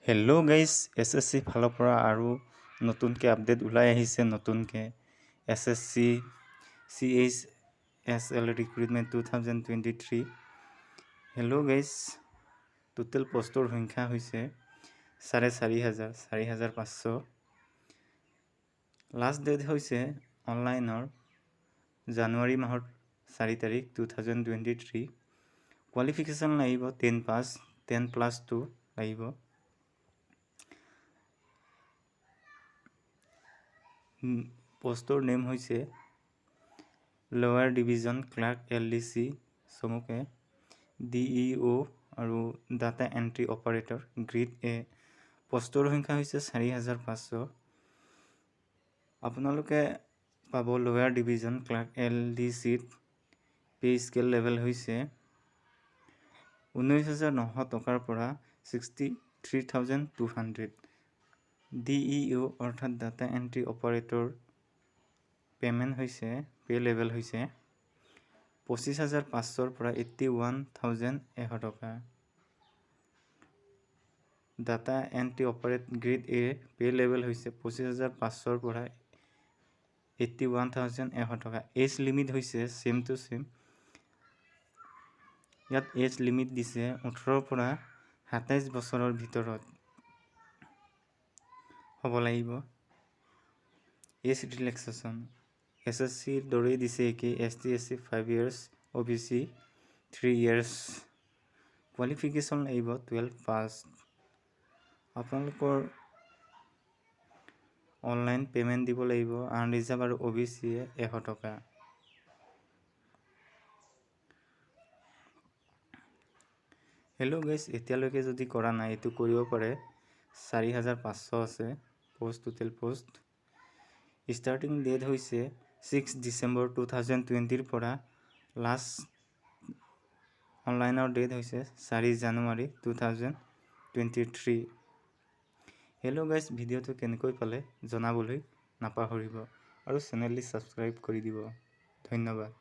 Hello' guys, SSC ফালৰ পৰা আৰু নতুনকৈ আপডেট ওলাই আহিছে। নতুনকৈ SSC CHSL recruitment 2023। Hello guys, total পষ্টৰ সংখ্যা হৈছে 4500, 4500। লাষ্ট ডেট হৈছে অনলাইনৰ জানুৱাৰী মাহৰ 4 তাৰিখ, 2023। কোৱালিফিকেশ্যন লাগিব 10 পাছ, 10+2 লাগিব। পষ্টৰ নেম হৈছে লৱাৰ ডিভিজন ক্লাৰ্ক, এলডিচি চমুকে ডিইঅ' আৰু data entry operator grade A। পষ্টৰ সংখ্যা হৈছে 4500। আপোনালোকে পাব লৱাৰ ডিভিজন ক্লাৰ্ক এলডিচিত পে' স্কেল লেভেল হৈছে 19,900 টকাৰ পৰা 63,200। ডিইঅ' অৰ্থাৎ ডাটা এণ্ট্ৰি অপাৰেটৰ পে'মেণ্ট হৈছে, পে' লেভেল হৈছে 25,500ৰ পৰা 81,100 টকা। Data entry operate grade A pay level হৈছে 25,500ৰ পৰা 81,100 টকা। এজ লিমিট হৈছে ছেম টু ছেম। ইয়াত এজ লিমিট দিছে 18ৰ পৰা 27 বছৰৰ ভিতৰত হ'ব লাগিব। এজ ৰিলেক্সেশ্যন এছএছচিৰ দৰেই দিছে একেই, ST, SC 5 years, OBC 3 years। Qualification লাগিব 12 পাছ। আপোনালোকৰ অনলাইন পে'মেণ্ট দিব লাগিব। আনৰিজাৰ্ভ আৰু অ' বি চিয়ে 100 টকা। হেল্ল' গাইজ, এতিয়ালৈকে যদি কৰা নাই, এইটো কৰিব পাৰে। 4500 আছে post, total post. Starting date হৈছে 6 ডিচেম্বৰ 2020ৰ পৰা, লাষ্ট অনলাইনৰ ডেট হৈছে 4 জানুৱাৰী 2023। হেল্ল' গাইজ, ভিডিঅ'টো কেনেকৈ পালে জনাবলৈ নাপাহৰিব আৰু চেনেলটি ছাবস্ক্ৰাইব কৰি দিব। ধন্যবাদ।